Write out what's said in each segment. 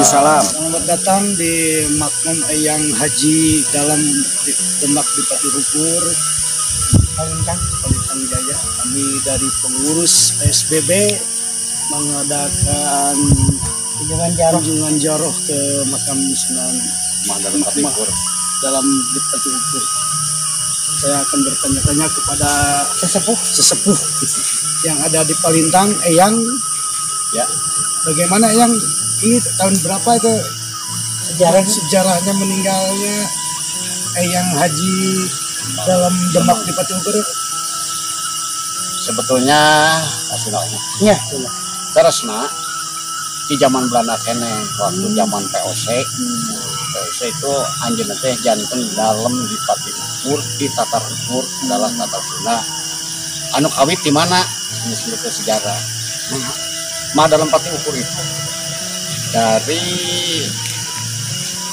Salam. Selamat datang di makam Eyang Haji Dalem Demak Dipati Ukur, Palintang, Palintang Jaya. Kami dari pengurus PSBB mengadakan kunjungan jaroh ke makam Sunan Dalem Dipati Ukur. Dalem Dipati Ukur. Saya akan bertanya-tanya kepada sesepuh yang ada di Palintang, Eyang. Ya. Bagaimana Eyang? Ini tahun berapa itu sejarahnya meninggalnya Eyang Haji Dalem Demak Dipati Ukur? Sebetulnya ya, terusna di zaman Belanda kene, waktu zaman VOC. VOC itu anjeunna teh janten Dalem Dipati Ukur di Tatar Ukur adalah Tatar Sunda. Anu kawit di mana? Ini sebetulnya sejarah. Ma Dalem Pati Ukur itu dari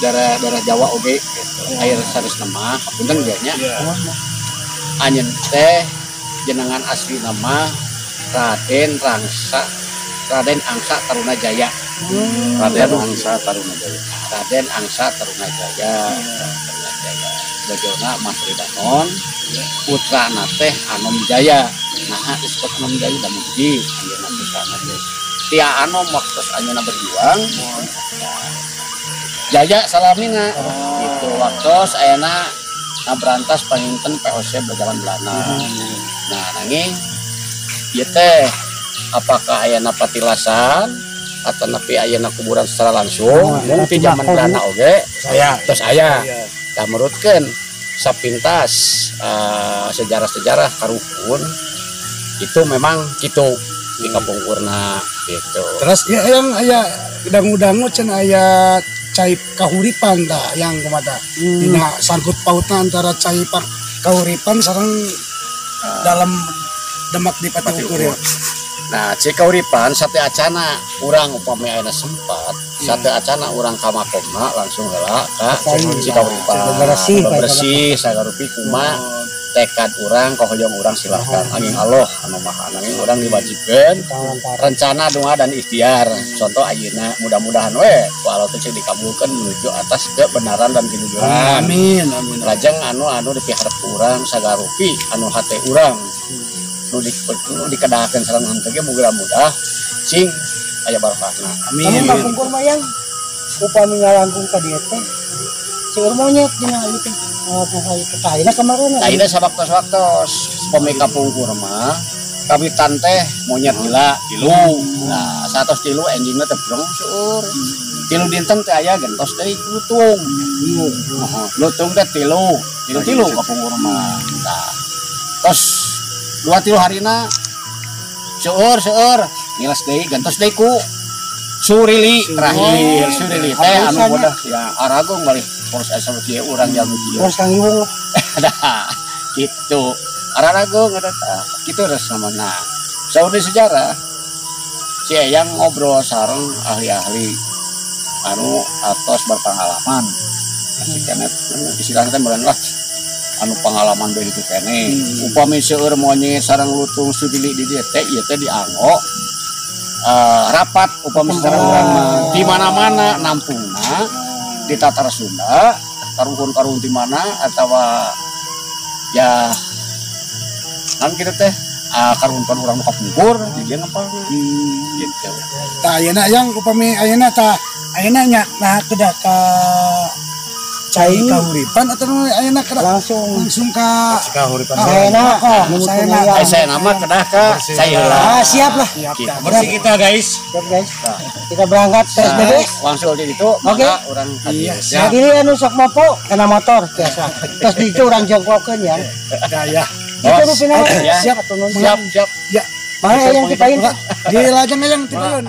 daerah-daerah Jawa oge gitu. Air sanes nama kapunten ge nya. Anjeun teh jenengan asli nama Raden Rangsa, Raden Angsa Tarunajaya. Raden Angsa Tarunajaya. Raden Angsa Tarunajaya. Tarunajaya. Bojona Mas Ridanon, putrana teh Anom Jaya. Nah, disebut Anom Jaya da mugi anjeunna putrana teh. Tia Anom waktu anjeunna berjuang. Jaya salamina. Gitu waktu ayeuna ngaberantas panginten VOC berjalan Belanda. Nah, nanging ieu teh apakah ayeuna patilasan atau nepi ayeuna kuburan secara langsung mungkin zaman Belanda oge saya terus aya. Tah merutkeun sapintas sejarah-sejarah karuhun itu memang kitu di kapungkurna gitu. Terus ya yang aya dangu-dangu cenah aya cai kahuripan tah yang kumaha dina sangkut pautna antara cai kahuripan sareng Dalem Demak Dipati Ukur ya. Nah, cai kahuripan sate acana urang upami ayeuna sempat, sate acana urang ka makomna langsung heula ka Cikahuripan. Bersih sagarupi kuma tekad urang kahoyong urang silahkan. Angin Allah anu maha nanging urang diwajibkeun rencana doa dan ikhtiar. Contoh ayeuna mudah-mudahan we ku Allah teh dikabulkeun menuju atas kebenaran dan kejujuran. Amin amin. Lajeng anu dipiharep urang sagarupi anu hate urang. Nu dikedahakeun sareng henteu ge mudah-mudah cing aya barokahna. Amin. Namun kapungkur mah yang upami ngalangkung ka dieu teh seueur monyet dina ieu teh ngalakukan ayeuna kamarana. Ayeuna sabaktos-waktos upami kapungkur mah kawitan teh monyet gila tilu. Nah, 103 enjingna teh brong seueur. Tilu dinten teh aya gentos deui lutung. Lutung teh tilu, tilu-tilu kapungkur mah. Nah, tos 2-3 harina seueur ngiles deui gentos deui ku surili terakhir surili teh anu bodah ya aragung balik poros asa kieu urang jalmi kieu poros kang iwung dah gitu araragung eta kitu geus namana saur di sejarah si Eyang ngobrol sareng ahli-ahli anu atos berpengalaman si kenet istilahna teh meureun lah anu pengalaman deui itu kene. Upami seueur monyet sareng lutung surili di dieu teh ieu teh dianggo rapat upami sareng urang mah di mana-mana nampungna di Tatar Sunda karuhun-karuhun di mana atawa ya kan kitu teh karuhun urang nu kapungkur di dieu ngapalna gitu. Tah ayeuna yang upami ayeuna tah ayeuna nya nah kedah ka cai kahuripan atau ayeuna langsung ka Cikahuripan. Saya nama kedah ka cai heula. Siap lah. Bersih kita guys. Siap guys. Kita berangkat PSBB. Langsung di itu maka urang iya. Siap. Jadi anu sok mopo kena motor biasa. Terus di itu urang jongkokeun ya. Gaya. Itu rupina. Siap. Siap, siap. Ya. Mana yang dipayun? Di lajeng yang dipayun.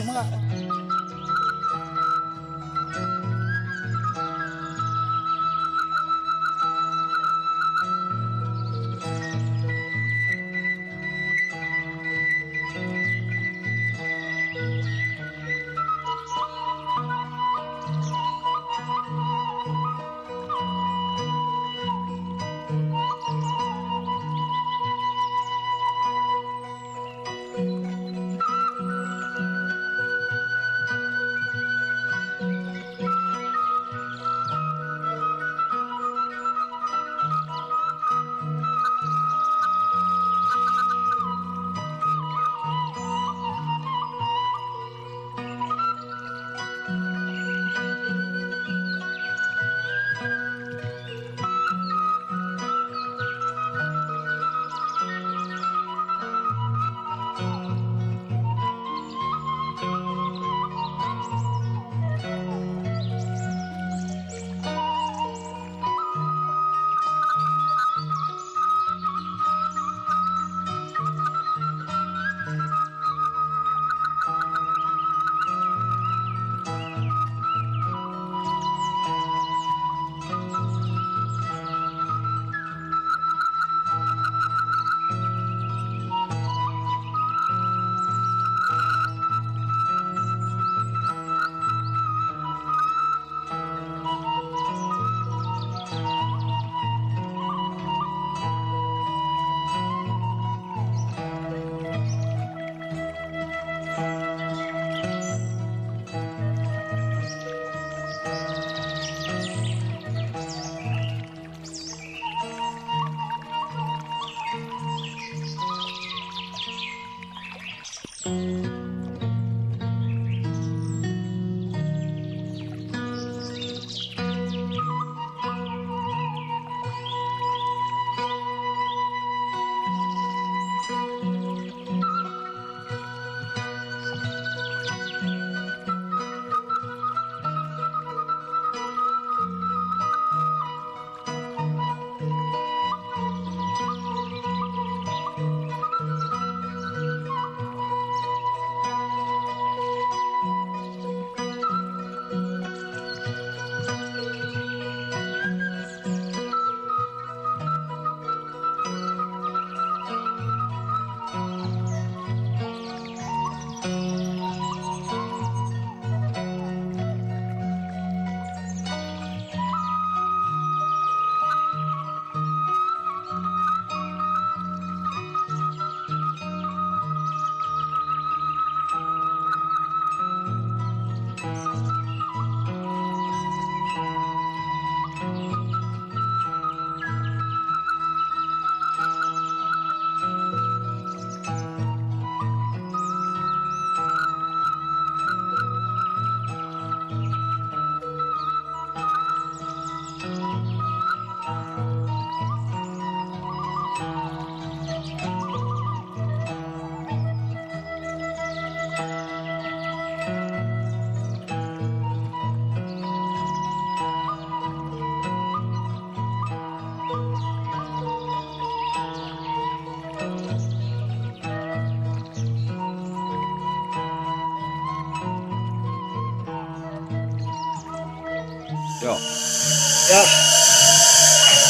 Ya,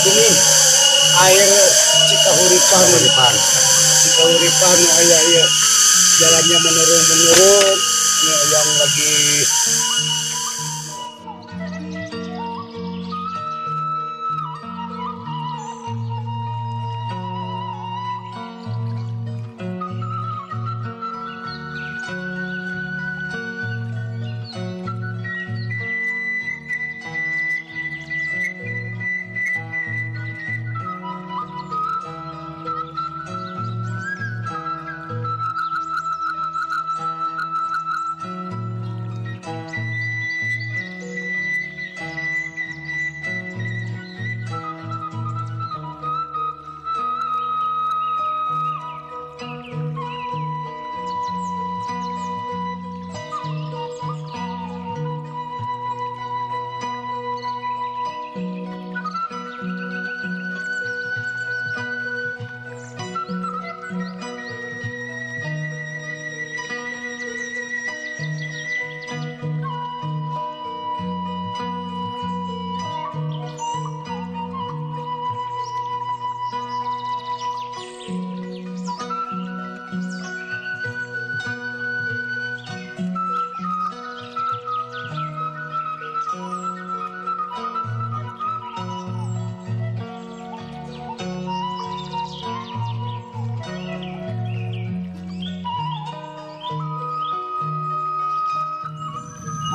ini air Cikahuripan, Cikahuripan aya ya, jalannya menurun-menurun, ini yang lagi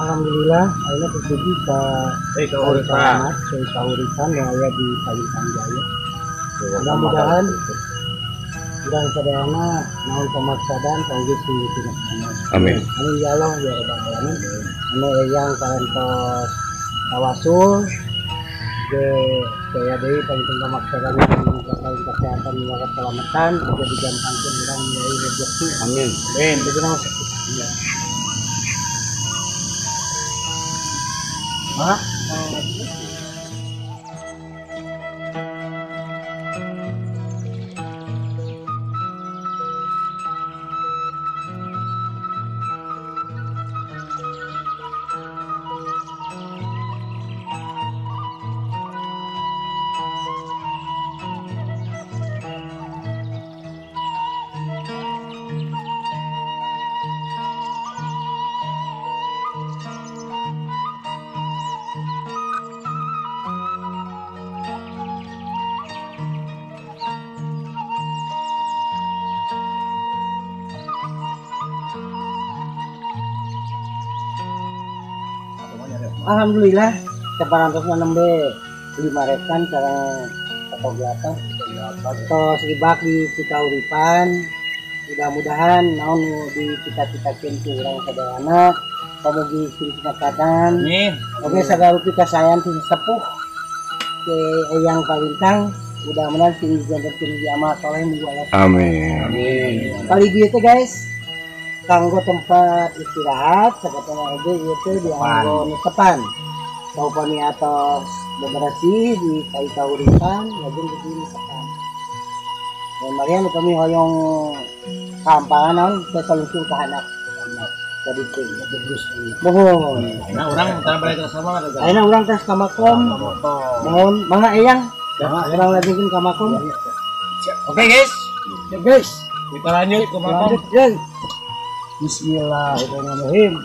Alhamdulillah, akhirnya terjadi ke Kahuripan yang ada di Palintang Jaya. Mudah-mudahan urang sadayana naon pamaksadan kangge sing dipinakana. Amin. Amin ya Allah ya Rabbal alamin. Anu eyang parantos tawasul ge daya deui panginten pamaksadan paling kesehatan miwarang keselamatan uga digampangkeun urang melalui rezeki. Amin. Amin. Ya. Hah? Alhamdulillah saparantosna nembe 5 rekan sareng fotografer tos ribak di Cikahuripan. Mudah-mudahan naon nu dicita-citakeun ku urang sadayana pamugi sing tinakatan. Amin. Oke sagala rupi kasayan ti sesepuh ke Eyang Palintang mudah-mudahan sing dijantenkeun di amal soleh minggu Allah. Amin. Amin. Kali dieu teh guys kanggo tempat istirahat sakatana oge ieu teh dianggo netepan saupami atos bebersih di Cikahuripan lajeng di netepan. Marian upami hoyong kampangan naon teh saluncur ka handap. Ka ditu terus. Mohon. Ayeuna urang tara balik ka sama Ayeuna urang tos ka makom. Mohon mangga Eyang. Urang lajengkeun ka makom. Oke guys. Ya guys, kita lanjut ke makom. Lanjut, guys. Bismillahirrahmanirrahim.